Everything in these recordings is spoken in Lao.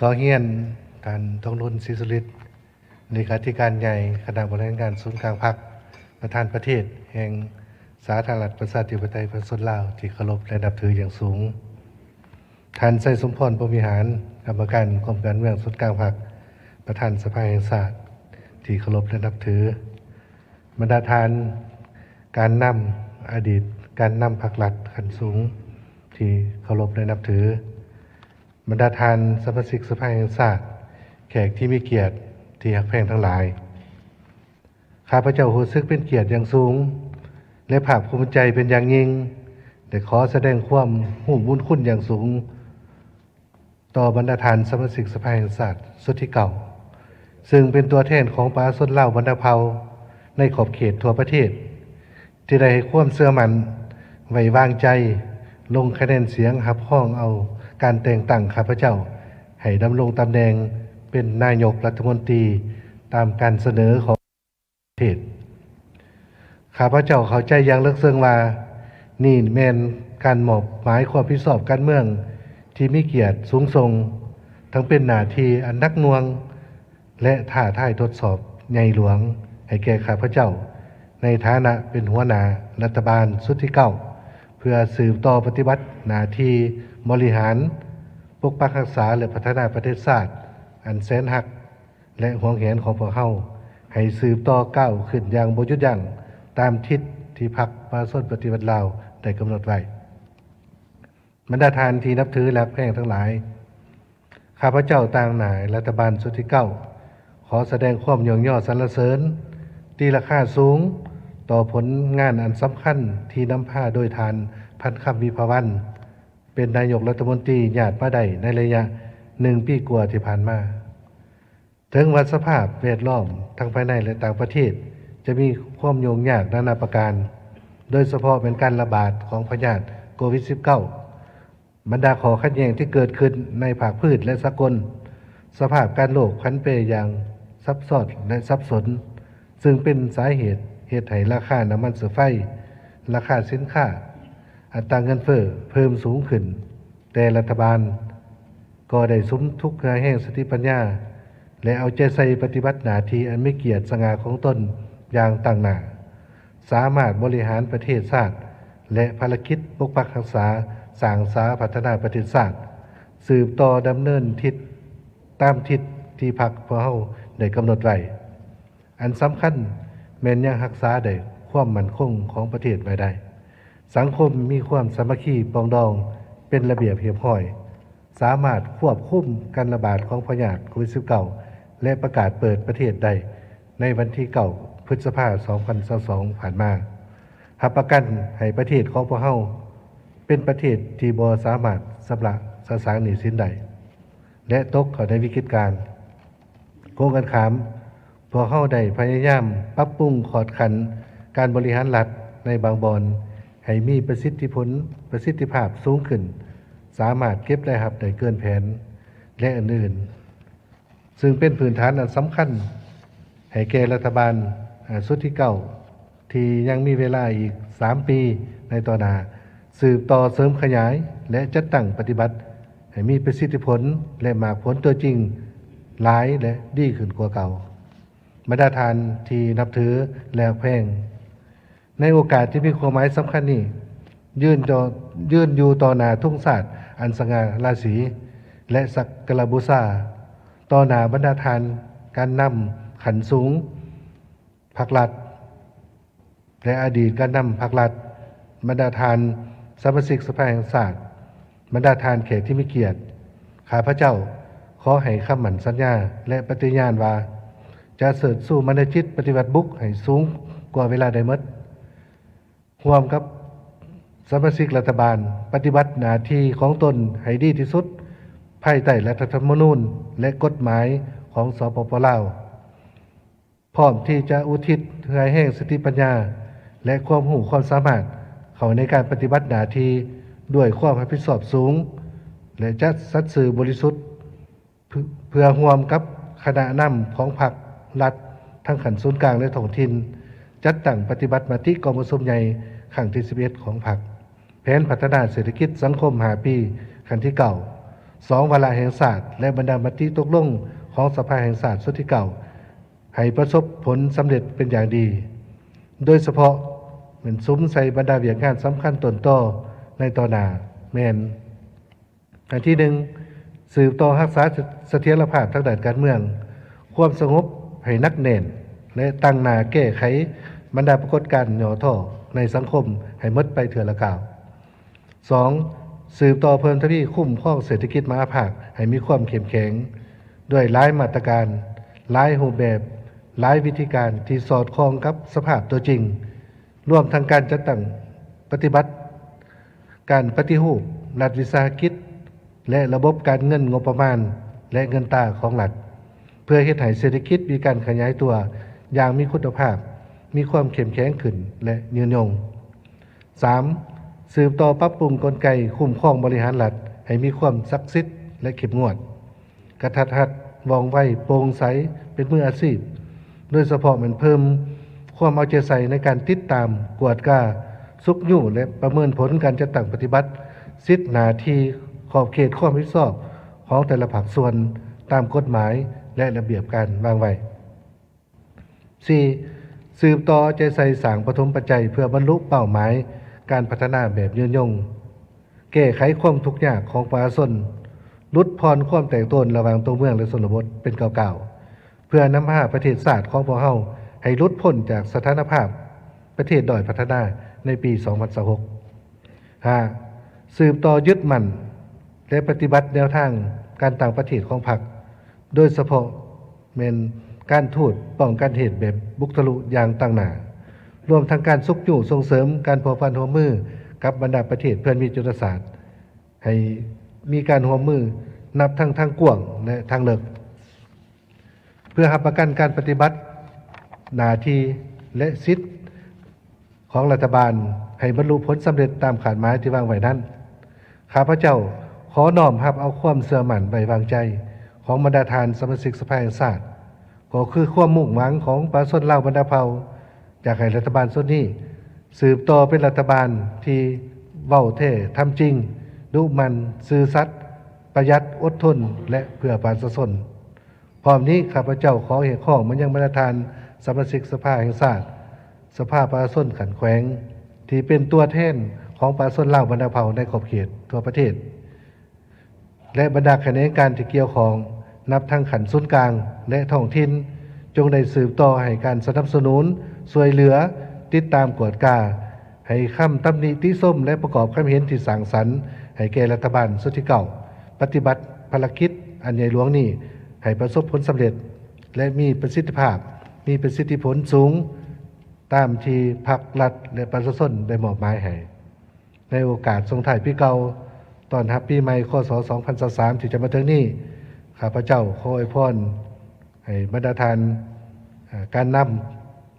ຂໍຮຽນທ່ານ ທອງລຸນ ສີສຸລິດ ເລຂາທິການໃຫຍ່ຄະນະບໍລິຫານງານສູນກາງພັກ, ປະທານປະເທດແຫ່ງສາທາລະນະລັດ ປະຊາທິປະໄຕ ປະຊາຊົນລາວ ທີ່ເຄົາລົບ ແລະ ນັບຖືຢ່າງສູງ, ທ່ານ ໄຊສົມພອນ ພົມວິຫານ ກຳມະການກົມການເມືອງສູນກາງພັກ, ປະທານສະພາແຫ່ງຊາດ ທີ່ເຄົາລົບ ແລະ ນັບຖື, ບັນດາທ່ານການນຳ, ອະດີດການນຳພັກລັດຂັ້ນສູງ ທີ່ເຄົາລົບ ແລະ ນັບຖື, ບັນດາທ່ານສະມາຊິກສະພາແຫ່ງຊາດ, ແຂກທີ່ມີກຽດທີ່ຮັກແພງທັງຫຼາຍ, ຂ້າພະເຈົ້າຮູ້ສຶກເປັນກຽດຢ່າງສູງ ແລະ ພາກພູມໃຈເປັນຢ່າງຍິ່ງ ແລະ ຂໍສະແດງຄວາມຮູ້ບຸນຄຸນຢ່າງສູງ ຕໍ່ບັນດາທ່ານສະມາຊິກສະພາແຫ່ງຊາດຊຸດທີເກົ້າ ຊຶ່ງເປັນຕົວແທນຂອງປະຊາຊົນລາວບັນດາເຜົ່າໃນຂອບເຂດທົ່ວປະເທດ ທີ່ໄດ້ໃຫ້ຄວາມເຊື່ອໝັ້ນໄວ້ວາງໃຈ ລົງຄະແນນສຽງຮັບຮອງເອົາການແຕ່ງຕັ້ງຂ້າພະເຈົ້າໃຫ້ດຳລົງຕຳແໜ່ງເປັນນາຍົກລັດຖະມົນຕີ ຕາມການສະເໜີຂອງປະເທດ. ຂ້າພະເຈົ້າເຂົ້າໃຈຢ່າງເລິກເຊິ່ງວ່າ ນີ້ແມ່ນການມອບໝາຍຄວາມຮັບຜິດຊອບການເມືອງທີ່ມີກຽດສູງສົ່ງ, ທັງເປັນໜ້າທີ່ອັນໜັກໜ່ວງ ແລະ ທ້າທາຍທົດສອບໃຫຍ່ຫຼວງໃຫ້ແກ່ຂ້າພະເຈົ້າ ໃນຖານະເປັນຫົວໜ້າລັດຖະບານຊຸດທີເກົ້າ ເພື່ອສືບຕໍ່ປະຕິບັດໜ້າທີ່ບໍລິຫານ, ປົກປັກຮັກສາ ແລະ ພັດທະນາປະເທດຊາດອັນແສນຮັກ ແລະ ຫວງແຫນຂອງພວກເຮົາ ໃຫ້ສືບຕໍ່ກ້າວຂຶ້ນຢ່າງບໍ່ຢຸດຢັ້ງ ຕາມທິດທີ່ພັກປະຊາຊົນປະຕິວັດລາວໄດ້ກຳນົດໄວ້. ບັນດາທ່ານທີ່ນັບຖືແລະຮັກແພງທັງຫຼາຍ, ຂ້າພະເຈົ້າຕາງໜ້າລັດຖະບານຊຸດທີເກົ້າ ຂໍສະແດງຄວາມຍ້ອງຍໍສັນລະເສີນ ຕີລາຄາສູງຕໍ່ຜົນງານອັນສຳຄັນທີ່ນຳພາໂດຍທ່ານ ພັນຄຳ ວິພາວັນ ເປັນນາຍົກລັດຖະມົນຕີຍາດມາໄດ້ໃນໄລຍະໜຶ່ງປີກວ່າທີ່ຜ່ານມາ. ເຖິງວ່າສະພາບແວດລ້ອມທັງພາຍໃນ ແລະ ຕ່າງປະເທດ ຈະມີຄວາມຫຍຸ້ງຍາກນານາປະການ, ໂດຍສະເພາະແມ່ນການລະບາດຂອງພະຍາດໂຄວິດສິບເກົ້າ, ບັນດາຂໍ້ຂັດແຍ່ງທີ່ເກີດຂຶ້ນໃນພາກພື້ນ ແລະ ສາກົນ, ສະພາບການໂລກຜັນແປຢ່າງຊັບຊ້ອນ ແລະ ສັບສົນ, ຊຶ່ງເປັນສາເຫດເຮັດໃຫ້ລາຄານ້ຳມັນເຊື້ອໄຟ, ລາຄາສິນຄ້າ, ອັດຕາເງິນເຟີ້ເພີ່ມສູງຂຶ້ນ, ແຕ່ລັດຖະບານກໍໄດ້ສຸມທຸກເຫື່ອແຮງສະຕິປັນຍາ ແລະ ເອົາໃຈໃສ່ປະຕິບັດໜ້າທີ່ອັນມີກຽດສະຫງ່າຂອງຕົນຢ່າງຕັ້ງໜ້າ, ສາມາດບໍລິຫານປະເທດຊາດ ແລະ ພາລະກິດປົກປັກຮັກສາ, ສ້າງສາ, ພັດທະນາປະເທດຊາດ ສືບຕໍ່ດຳເນີນທິດຕາມທິດທີ່ພັກພວກເຮົາໄດ້ກຳນົດໄວ້. ອັນສຳຄັນແມ່ນຍັງຮັກສາໄດ້ຄວາມໝັ້ນຄົງຂອງປະເທດໄວ້ໄດ້. ສັງຄົມມີຄວາມສາມັກຄີປອງດອງເປັນລະບຽບຮຽບຮ້ອຍ, ສາມາດຄວບຄຸມການລະບາດຂອງພະຍາດໂຄວິດສິບເກົ້າ ແລະ ປະກາດເປີດປະເທດໄດ້ໃນວັນທີເກົ້າ ພຶດສະພາ ສອງພັນຊາວສອງ ຜ່ານມາ, ຮັບປະກັນໃຫ້ປະເທດຂອງພວກເຮົາເປັນປະເທດທີ່ບໍ່ສາມາດຊຳລະສະສາງໜີ້ສິນໄດ້ ແລະ ຕົກເຂົ້າໃນວິກິດການ. ກົງກັນຂ້າມ, ພວກເຮົາໄດ້ພະຍາຍາມປັບປຸງຂອດຂັ້ນການບໍລິຫານລັດໃນບາງບ່ອນໃຫ້ມີປະສິດທິຜົນ, ປະສິດທິພາບສູງຂຶ້ນ, ສາມາດເກັບລາຍຮັບໄດ້ເກີນແຜນ ແລະ ອື່ນໆ, ຊຶ່ງເປັນພື້ນຖານອັນສຳຄັນໃຫ້ແກ່ລັດຖະບານ, ອາ, ຊຸດທີເກົ້າ ທີ່ຍັງມີເວລາອີກສາມປີໃນຕໍ່ໜ້າ ສືບຕໍ່ເສີມຂະຫຍາຍ ແລະ ຈັດຕັ້ງປະຕິບັດໃຫ້ມີປະສິດທິຜົນ ແລະ ໝາກຜົນຕົວຈິງຫຼາຍ ແລະ ດີຂຶ້ນກວ່າເກົ່າ. ບັນດາທ່ານທີ່ນັບຖື ແລະ ຮັກແພງ, ໃນໂອກາດທີ່ມີຄວາມໝາຍສຳຄັນນີ້, ຢືນຕໍ່, ຢືນຢູ່ຕໍ່ໜ້າທຸງຊາດອັນສະຫງ່າລາສີ ແລະ ສັກກາລະບູຊາ ຕໍ່ໜ້າບັນດາທ່ານການນຳຂັ້ນສູງ ພັກລັດ ແລະ ອະດີດການນຳພັກລັດ, ບັນດາທ່ານສະມາຊິກສະພາແຫ່ງຊາດ, ບັນດາທ່ານແຂກທີ່ມີກຽດ, ຂ້າພະເຈົ້າຂໍໃຫ້ຄຳໝັ້ນສັນຍາ ແລະ ປະຕິຍານວ່າ ຈະເຊີດຊູບັນດາຈິດປະຕິວັດບຸກໃຫ້ສູງກວ່າເວລາໃດໝົດ, ຮ່ວມກັບສະມາຊິກລັດຖະບານ ປະຕິບັດໜ້າທີ່ຂອງຕົນໃຫ້ດີທີ່ສຸດ ພາຍໃຕ້ລັດຖະທຳມະນູນ ແລະ ກົດໝາຍຂອງ ສປປ ລາວ. ພ້ອມທີ່ຈະອຸທິດເຫື່ອແຮງສະຕິປັນຍາ ແລະ ຄວາມຮູ້ຄວາມສາມາດເຂົ້າໃນການປະຕິບັດໜ້າທີ່ດ້ວຍຄວາມຮັບຜິດຊອບສູງ ແລະ ຈະສັດຊື່ບໍລິສຸດ ເພື່ອ ເພື່ອຮ່ວມກັບຄະນະນຳຂອງພັກລັດ ທັງຂັ້ນສູນກາງ ແລະ ທ້ອງຖິ່ນ ຈັດຕັ້ງປະຕິບັດມະຕິກອງປະຊຸມໃຫຍ່ຄັ້ງທີສິບເອັດຂອງພັກ, ແຜນພັດທະນາເສດຖະກິດສັງຄົມຫ້າປີ ຂັ້ນທີເກົ້າ, ສອງ ວາລະແຫ່ງຊາດ ແລະ ບັນດາມະຕິຕົກລົງຂອງສະພາແຫ່ງຊາດຊຸດທີເກົ້າ ໃຫ້ປະສົບຜົນສຳເລັດເປັນຢ່າງດີ, ໂດຍສະເພາະແມ່ນສຸມໃສ່ບັນດາວຽກງານສຳຄັນຕົ້ນຕໍໃນຕໍ່ໜ້າແມ່ນ ອັນທີໜຶ່ງ, ສືບຕໍ່ຮັກສາສະຖຽນລະພາບທາງດ້ານການເມືອງ, ຄວາມສະຫງົບໃຫ້ໜັກແໜ້ນ ແລະ ຕັ້ງໜ້າແກ້ໄຂບັນດາປາກົດການຫຍໍ້ທໍ້ໃນສັງຄົມໃຫ້ໝົດໄປເທື່ອລະກ້າວ. ສອງ, ສືບຕໍ່ເພີ່ມທະວີຄຸ້ມຄອງເສດຖະກິດມະຫາພາກໃຫ້ມີຄວາມເຂັ້ມແຂງ ດ້ວຍຫຼາຍມາດຕະການ, ຫຼາຍຮູບແບບ, ຫຼາຍວິທີການທີ່ສອດຄ່ອງກັບສະພາບຕົວຈິງ, ລວມທັງການຈັດຕັ້ງປະຕິບັດການປະຕິຮູບລັດວິສາຫະກິດ ແລະ ລະບົບການເງິນງົບປະມານ ແລະ ເງິນຕາຂອງລັດ, ເພື່ອເຮັດໃຫ້ເສດຖະກິດມີການຂະຫຍາຍຕົວຢ່າງມີຄຸນນະພາບ, ມີຄວາມເຂັ້ມແຂງຂຶ້ນ ແລະ ຍືນຍົງ. ສາມ, ສືບຕໍ່ປັບປຸງກົນໄກຄຸ້ມຄອງບໍລິຫານລັດໃຫ້ມີຄວາມສັກສິດ ແລະ ເຂັ້ມງວດ, ກະທັດຮັດ, ວ່ອງໄວ, ໂປ່ງໃສ, ເປັນມືອາຊີບ, ໂດຍສະເພາະແມ່ນເພີ່ມຄວາມເອົາໃຈໃສ່ໃນການຕິດຕາມ, ກວດກາ, ຊຸກຍູ້ ແລະ ປະເມີນຜົນການຈັດຕັ້ງປະຕິບັດສິດ, ໜ້າທີ່, ຂອບເຂດຄວາມຮັບຜິດຊອບຂອງແຕ່ລະພາກສ່ວນຕາມກົດໝາຍ ແລະ ລະບຽບການວາງໄວ້. ສີ່, ສືບຕໍ່ເອົາໃຈໃສ່ສ້າງປະຖົມປັດໄຈເພື່ອບັນລຸເປົ້າໝາຍການພັດທະນາແບບຍືນຍົງ, ແກ້ໄຂຄວາມທຸກຍາກຂອງປະຊາຊົນ, ຫຼຸດຜ່ອນຄວາມແຕກໂຕນລະຫວ່າງຕົວເມືອງ ແລະ ຊົນນະບົດເປັນກ້າວໆ ເພື່ອນຳພາປະເທດຊາດຂອງພວກເຮົາໃຫ້ຫຼຸດພົ້ນຈາກສະຖານະພາບປະເທດດ້ອຍພັດທະນາໃນປີສອງພັນຊາວຫົກ. ຫ້າ, ສືບຕໍ່ຍຶດໝັ້ນ ແລະ ປະຕິບັດແນວທາງການຕ່າງປະເທດຂອງພັກ, ໂດຍສະເພາະແມ່ນການທູດປ້ອງກັນເຫດແບບບຸກທະລຸຢ່າງຕັ້ງໜ້າ, ລວມທັງການຊຸກຍູ້ສົ່ງເສີມການພົວພັນຮ່ວມມືກັບບັນດາປະເທດເພື່ອນມິດຍຸດທະສາດ ໃຫ້ມີການຮ່ວມມືນັບທັງທາງກວ້າງ ແລະ ທາງເລິກ. ເພື່ອຮັບປະກັນການປະຕິບັດໜ້າທີ່ ແລະ ສິດຂອງລັດຖະບານໃຫ້ບັນລຸຜົນສຳເລັດຕາມຄາດໝາຍທີ່ວາງໄວ້ນັ້ນ, ຂ້າພະເຈົ້າຂໍນ້ອມຮັບເອົາຄວາມເຊື່ອໝັ້ນໄວ້ວາງໃຈຂອງບັນດາທ່ານສະມາຊິກສະພາແຫ່ງຊາດ, ກໍຄືຄວາມມຸ່ງຫວັງຂອງປະຊາຊົນລາວບັນດາເຜົ່າ, ຢາກໃຫ້ລັດຖະບານຊຸດນີ້ສືບຕໍ່ເປັນລັດຖະບານທີ່ເວົ້າແທ້ທຳຈິງ, ດຸໝັ່ນ, ຊື່ສັດ, ປະຢັດ, ອົດທົນ ແລະ ເພື່ອປະຊາຊົນ. ພ້ອມນີ້ ຂ້າພະເຈົ້າຂໍຮຽກຮ້ອງມາຍັງບັນດາທ່ານສະມາຊິກສະພາແຫ່ງຊາດ, ສະພາປະຊາຊົນຂັ້ນແຂວງ ທີ່ເປັນຕົວແທນຂອງປະຊາຊົນລາວບັນດາເຜົ່າໃນຂອບເຂດທົ່ວປະເທດ ແລະ ບັນດາຂະແໜງການທີ່ກ່ຽວຂ້ອງ ນັບທັງຂັ້ນສູນກາງ ແລະ ທ້ອງຖິ່ນ, ຈົ່ງໄດ້ສືບຕໍ່ໃຫ້ການສະໜັບສະໜູນ, ຊ່ວຍເຫຼືອ, ຕິດຕາມກວດກາ, ໃຫ້ຄຳຕຳໜິຕິຊົມ ແລະ ປະກອບຄຳເຫັນທີ່ສ້າງສັນໃຫ້ແກ່ລັດຖະບານຊຸດທີເກົ້າ ປະຕິບັດພາລະກິດອັນໃຫຍ່ຫຼວງນີ້ໃຫ້ປະສົບຜົນສຳເລັດ ແລະ ມີປະສິດທິພາບ, ມີປະສິດທິຜົນສູງ ຕາມທີ່ພັກ, ລັດ ແລະ ປະຊາຊົນໄດ້ມອບໝາຍໃຫ້. ໃນໂອກາດສົ່ງທ້າຍປີເກົ່າ, ຕ້ອນຮັບປີໃໝ່ ຄ.ສ. ສອງພັນຊາວສາມ ທີ່ຈະມາເຖິງນີ້, ຂ້າພະເຈົ້າຂໍອວຍພອນໃຫ້ບັນດາທ່ານ, ເອີ່, ການນຳ,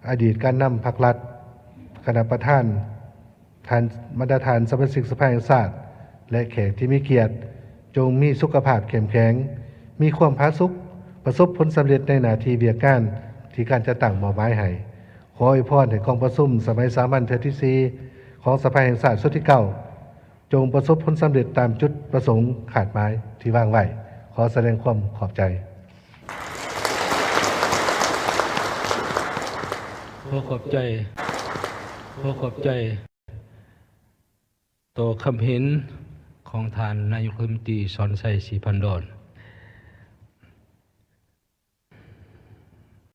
ອະດີດການນຳພັກລັດ, ຄະນະປະທານ, ທ່ານ, ບັນດາທ່ານສະມາຊິກສະພາແຫ່ງຊາດ ແລະ ແຂກທີ່ມີກຽດ, ຈົ່ງມີສຸຂະພາບເຂັ້ມແຂງ, ມີຄວາມຜາສຸກ, ປະສົບຜົນສຳເລັດໃນໜ້າທີ່ວຽກງານທີ່ການຈັດຕັ້ງມອບໝາຍໃຫ້. ຂໍອວຍພອນໃຫ້ກອງປະຊຸມສະໄໝສາມັນເທື່ອທີສີ່ຂອງສະພາແຫ່ງຊາດຊຸດທີເກົ້າ ຈົ່ງປະສົບຜົນສຳເລັດຕາມຈຸດປະສົງຄາດໝາຍທີ່ວາງໄວ້. ຂໍສະແດງຄວາມຂອບໃຈ. ຂໍຂອບໃຈ, ຂໍຂອບໃຈຕໍ່ຄຳເຫັນຂອງທ່ານນາຍົກລັດຖະມົນຕີ ສອນໄຊ ສີພັນດອນ.